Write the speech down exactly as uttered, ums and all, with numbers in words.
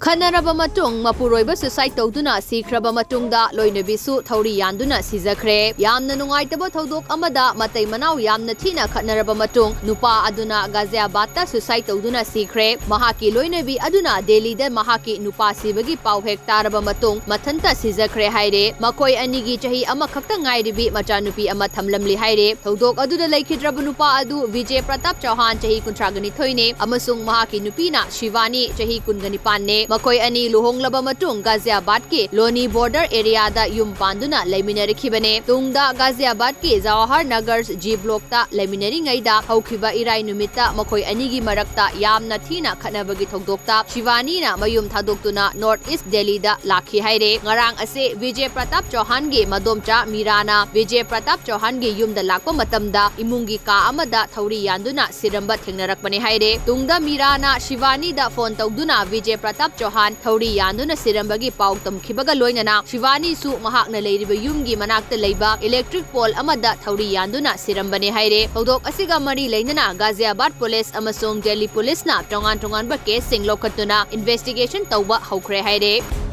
ꯈꯠꯅꯔꯕ ꯃꯇꯨꯡ ꯃꯄꯨꯔꯣꯏꯕ suicide ꯇꯧꯗꯨꯅ ꯁꯤꯈ꯭ꯔꯕ ꯃꯇꯨꯡꯗ ꯂꯣꯏꯅꯕꯤꯁꯨ ꯊꯧꯔꯤ ꯌꯥꯟꯗꯨꯅ ꯁꯤꯖꯈ꯭ꯔꯦ꯫ ꯌꯥꯝꯅ ꯅꯨꯡꯉꯥꯏꯇꯕ ꯊꯧꯗꯣꯛ ꯑꯃꯗ ꯃꯇꯩ ꯃꯅꯥꯎ ꯌꯥꯝꯅ ꯊꯤꯅ ꯈꯠꯅꯔꯕ ꯃꯇꯨꯡ ꯅꯨꯄꯥ ꯑꯗꯨꯅ ꯒꯥꯖꯤꯌꯥꯕꯥꯗꯇ suicide ꯇꯧꯗꯨꯅ ꯁꯤꯈ꯭ꯔꯦ꯫ ꯃꯍꯥꯛꯀꯤ ꯂꯣꯏꯅꯕꯤ ꯑꯗꯨꯅ ꯗꯦꯜꯂꯤꯗ ꯃꯍꯥꯛꯀꯤ ꯅꯨꯄꯥ ꯁꯤꯕꯒꯤ ꯄꯥꯎ ꯍꯦꯛ ꯇꯥꯔꯕ ꯃꯇꯨꯡ ꯃꯊꯟꯇ ꯁꯤꯖꯈ꯭ꯔꯦ ꯍꯥꯏꯔꯦ꯫ ꯃꯈꯣꯏ ꯑꯅꯤꯒꯤ ꯆꯍꯤ ꯑꯃꯈꯛꯇ ꯉꯥꯏꯔꯤꯕꯤ ꯃꯆꯥꯅꯨꯄꯤ ꯑꯃ ꯊꯝꯂꯝꯂꯤ ꯍꯥꯏꯔꯦ꯫ ꯊꯧꯗꯣꯛ ꯑꯗꯨꯗ ꯂꯩꯈꯤꯗ꯭ꯔꯕ ꯅꯨꯄꯥ ꯑꯗꯨ ꯕꯤꯖꯦ ꯄ꯭ꯔꯇꯥꯞ ꯆꯧꯍꯥꯟ, ꯆꯍꯤ ꯀꯨꯟꯊ꯭ꯔꯥ ꯅꯤꯊꯣꯏꯅꯦ, ꯑꯃꯁꯨꯡ ꯃꯍꯥꯛꯀꯤ ꯅꯨꯄꯤꯅ ꯁꯤꯕꯥꯅꯤ, ꯆꯍꯤ ꯀꯨꯟꯒ ꯅꯤꯄꯥꯟꯅꯦ꯫ ꯃꯈꯣꯏ ꯑꯅꯤ ꯂꯨꯍꯣꯡꯂꯕ ꯃꯇꯨꯡ ꯒꯥꯖꯤꯌꯥꯕꯥꯗꯀꯤ ꯂꯣꯅꯤ border areaꯗ ꯌꯨꯝ ꯄꯥꯟꯗꯨꯅ ꯂꯩꯃꯤꯟꯅꯔꯛꯈꯤꯕꯅꯦ꯫ ꯇꯨꯡꯗ ꯒꯥꯖꯤꯌꯥꯕꯥꯗꯀꯤ ꯖꯋꯥꯍꯔ ꯅꯒꯔ G blockꯇ ꯂꯩꯃꯤꯟꯅꯔꯤꯉꯩꯗ ꯍꯧꯈꯤꯕ ꯏꯔꯥꯏ ꯅꯨꯃꯤꯠꯇ ꯃꯈꯣꯏ ꯑꯅꯤꯒꯤ ꯃꯔꯛꯇ ꯌꯥꯝꯅ ꯊꯤꯅ ꯈꯠꯅꯕꯒꯤ ꯊꯧꯗꯣꯛꯇ ꯁꯤꯕꯥꯅꯤꯅ ꯃꯌꯨꯝ ꯊꯥꯗꯣꯛꯇꯨꯅ North East Delhiꯗ ꯂꯥꯛꯈꯤ ꯍꯥꯏꯔꯦ꯫ ꯉꯔꯥꯡ ꯑꯁꯦ ꯕꯤꯖꯦ ꯄ꯭ꯔꯇꯥꯞ ꯆꯧꯍꯥꯟꯒꯤ ꯃꯗꯣꯝꯆꯥ ꯃꯤꯔꯥꯅ ꯕꯤꯖꯦ ꯄ꯭ꯔꯇꯥꯞ ꯆꯧꯍꯥꯟꯒꯤ ꯌꯨꯝꯗ ꯂꯥꯛꯄ ꯃꯇꯝꯗ ꯏꯃꯨꯡꯒꯤ ꯀꯥ ꯑꯃꯗ ꯊꯧꯔꯤ ꯌꯥꯟꯗꯨꯅ ꯁꯤꯔꯝꯕ ꯊꯦꯡꯅꯔꯛꯄꯅꯦ ꯍꯥꯏꯔꯦ꯫ ꯇꯨꯡꯗ ꯃꯤꯔꯥꯅ ꯁꯤꯕꯥꯅꯤꯗ phone ꯇꯧꯗꯨꯅ ꯕꯤꯖꯦ ꯄ꯭ꯔꯇꯥꯞ ꯆꯧꯍꯥꯟ ꯊꯧꯔꯤ ꯌꯥꯟꯗꯨꯅ ꯁꯤꯔꯝꯕꯒꯤ ꯄꯥꯎ ꯇꯝꯈꯤꯕꯒ ꯂꯣꯏꯅꯅ ꯁꯤꯕꯥꯅꯤꯁꯨ ꯃꯍꯥꯛꯅ ꯂꯩꯔꯤꯕ ꯌꯨꯝꯒꯤ ꯃꯅꯥꯛꯇ ꯂꯩꯕ electric pole ꯑꯃꯗ ꯊꯧꯔꯤ ꯌꯥꯟꯗꯨꯅ ꯁꯤꯔꯝꯕꯅꯦ ꯍꯥꯏꯔꯦ꯫ ꯊꯧꯗꯣꯛ ꯑꯁꯤꯒ ꯃꯔꯤ ꯂꯩꯅꯅ ꯒꯥꯖꯤꯌꯥꯕꯥꯗ police ꯑꯃꯁꯨꯡ ꯗꯦꯜꯂꯤ policeꯅ ꯇꯣꯉꯥꯟ ꯇꯣꯉꯥꯟꯕ caseꯁꯤꯡ ꯂꯧꯈꯠꯇꯨꯅ investigation ꯇꯧꯕ ꯍꯧꯈ꯭ꯔꯦ ꯍꯥꯏꯔꯦ꯫